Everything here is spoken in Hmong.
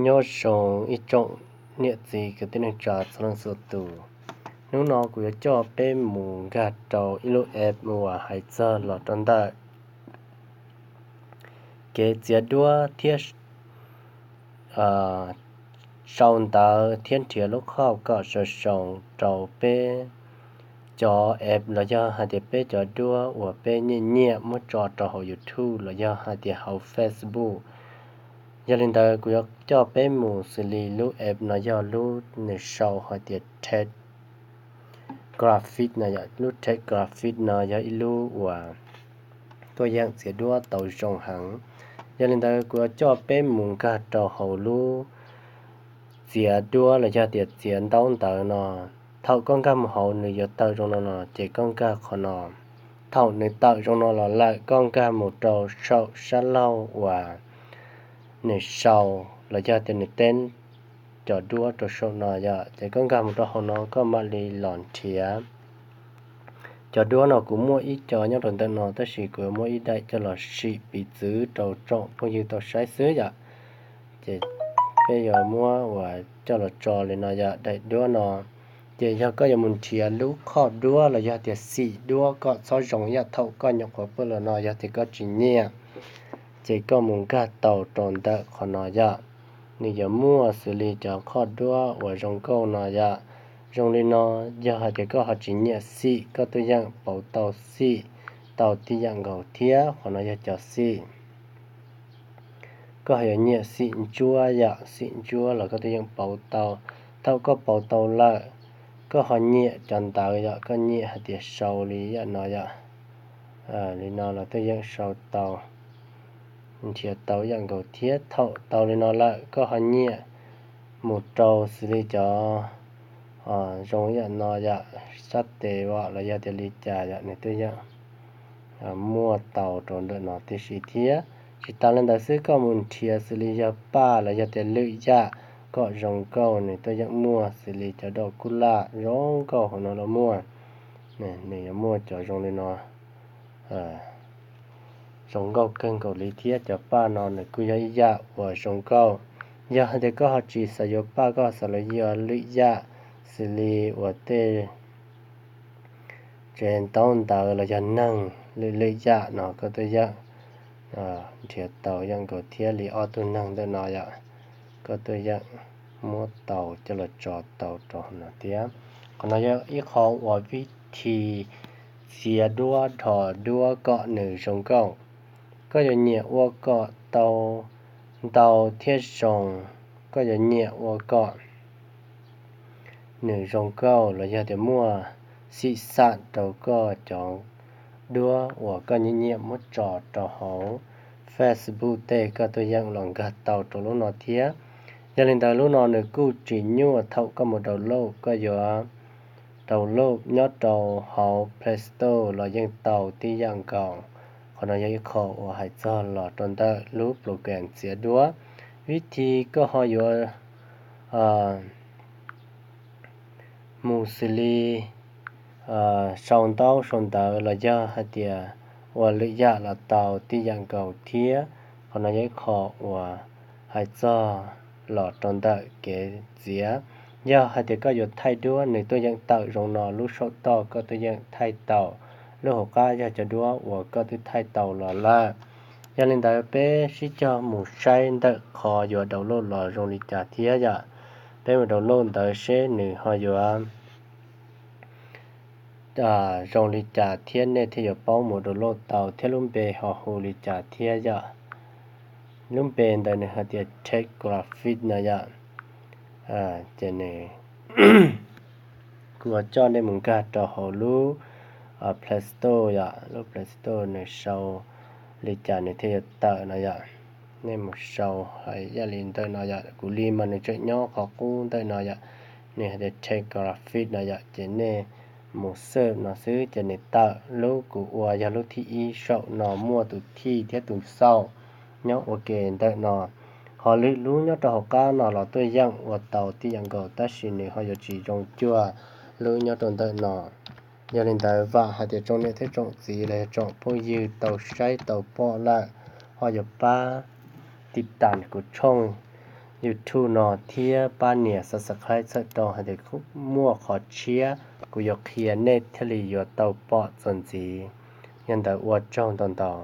Nyob zoo ib tsoom niam txiv kwv tij neej tsa txhua leej txhua tus. Hnub no kuv yuav coj peb mus nkag rau ib lub app uas hais txog los rau ntawm kev txiav duab thiab sau ntawv thiab nrhiav lub khoj kom zoo zoo rau peb cov app los yog hais tias peb cov duab uas peb nyiam nyiam muab tso rau hauv YouTube los yog hais tias hauv Facebook. Yog li ntawd kuv yuav coj peb mus xws li lub app no yog lub nws sau hais tias Text Graphic no yom. Lub Text Graphic no yog ib lub uas tuaj yeem txiav duab tau zoo heev. Yog li ntawd kuv yuav coj peb mus nkag rau hauv lub txiav duab los yog tias txiav ntaub ntawv no. Thaum koj nkag mus hauv nws yuav tawm zoo no no ces koj nkag qhov no. Thaum nws tawm zoo no los lawm koj nkag mus rau saum sab laug uas nws sau los yog tias nws teb cov duab rau saum no yom, ces koj nkag mus rau hauv no koj mam li los nrhiav. Cov duab no kuv muaj ib co nyob rau ntawm no tab sis kuv yuav muab ib daim coj los sim piv txwv rau tsoom phooj ywg tau saib xwb yom. Ces peb yuav muab uas coj los tso li no yom, daim duab no. Ces yog koj yuav mus nrhiav lub khoj duab los yog tias xim duab kom txhob zoo yam thaum koj nyuam qhuav pw los no yog tias koj tsis nyiam, ces koj mus nkag tau rau ntawm qhov no yom. Nws yuav muaj xws li cov khoj duab uas zoo nkauj no yom. Zoo li no, yog hais tias koj ho tsis nyiam xim koj tuaj yeem pauv tau xim tau tib yam nkaus thiab. Qhov no yog cov xim. Koj ho yuav nyiam xim ntsuab yom, xim ntsuab los koj tuaj yeem pauv tau. Thaum koj pauv tau lawm, koj ho nyiam cov ntawv yom, koj nyiam hais tias sau li yam no yom, li no los tuaj yeem sau tau, nrhiav tau yam nkaus thiab. Thaum tau li no lawm koj ho nyiam mus rau xws li cov zoo yam no yom, sab tes los yog tias li cas yom, nws tuaj yeem muaj tau rau ntawm no tib si thiab. Tsis tas li ntawd xwb, koj mus nrhiav xws li yog paj los yog tias lwm yam kom zoo nkauj, nws tuaj yeem muaj xws li cov doj kub laj zoo nkauj hauv no los muaj. Nws yuav muaj cov zoo li no zoo nkauj kawg nkaus li thiab. Cov paj no nws kuj yog ib yam uas zoo nkauj. Yog hais tias koj ho tsis xav yuav paj, koj xav los yuav lwm yam xws li uas tej tsev ntaub ntawv los yog neeg lwm lwm yam no koj tuaj yeem nrhiav tau yam nkaus thiab li ob tug neeg ntawm no yom. Koj tuaj yeem muab tau coj los tso tau rau no thiab. Qhov no yog ib qho uas vib thi txiav duab dhos duab kom nws zoo nkauj. Koj yuav nyiam ua kom tau ntau thiab zoo, koj yuav nyiam ua kom nws zoo nkauj los yog tias muaj xim xam rau koj cov duab uas koj nyiam nyiam muab tso rau hauv Facebook tej, koj tuaj yeem los nkag tau rau lub no thiab. Yog li ntawd lub no nws kuj tsis nyuaj, thaum koj mus download, koj yuav download nyob rau hauv Play Store los yeej tau tib yam nkaus. Qhov no yog ib qho uas hais txog los rau ntawm lub program txiav duab. Vib thi koj ho yuav mus xws li sau ntaub sau ntawv los yog hais tias ua lwm yam los tau tib yam nkaus thiab. Qhov no yog ib qho uas hais txog los rau ntawm kev txiav. Yog hais tias koj yuav thaij duab, nws tuaj yeem tawm zoo no, lub saum toj koj tuaj yeem thaij tau, lub hauv qab yog cov duab uas koj twb thaij tau los lawm. Yog li ntawd peb sib cog mus saib ntawm qhov yuav download los zoo li cas thiab yom. Peb mus download ntawd seb nws ho yuav zoo li cas thiab nej thiaj yuav paub mus download tau thiab lub npe ho hu li cas thiab yom. Lub npe ntawd nws hais tias Text Graphic no yom. Ces nws, kuv yuav coj nej mus nkag rau hauv lub Play Store yom, lub Play Store nws sau li cas nws thiaj yuav tawm no yom. Nej mus sau hais ib yam li ntawm no yom, kuv li mas nws tseem nyob qhov qub ntawm no yom, nws hais tias Text Graphic no yom, ces nej mus search no xwb ces nws tawm. Lub kuv ua yog lub thib ib, saum no muaj tus thij thiab tus xauj nyob ua ke ntawm no. Ho lwm lub nyob rau hauv qab no los tuaj yeem ua tau tib yam nkaus tab sis nws ho yuav tsis zoo cuag lub nyob rau ntawm no. Yog li ntawd vam hais tias tsoom niam thiab tsoom txiv los yog tsoom phooj ywg tau saib tau pom lawm ho yuav pab tiv tas kuv tshooj YouTube no thiab pab nias subscribe txhawm rau hais tias muaj qhov tshiab kuv yuav qhia nej thiaj li yuav tau pom txuas ntxiv. Yog ntawd ua tsaug ntau ntau.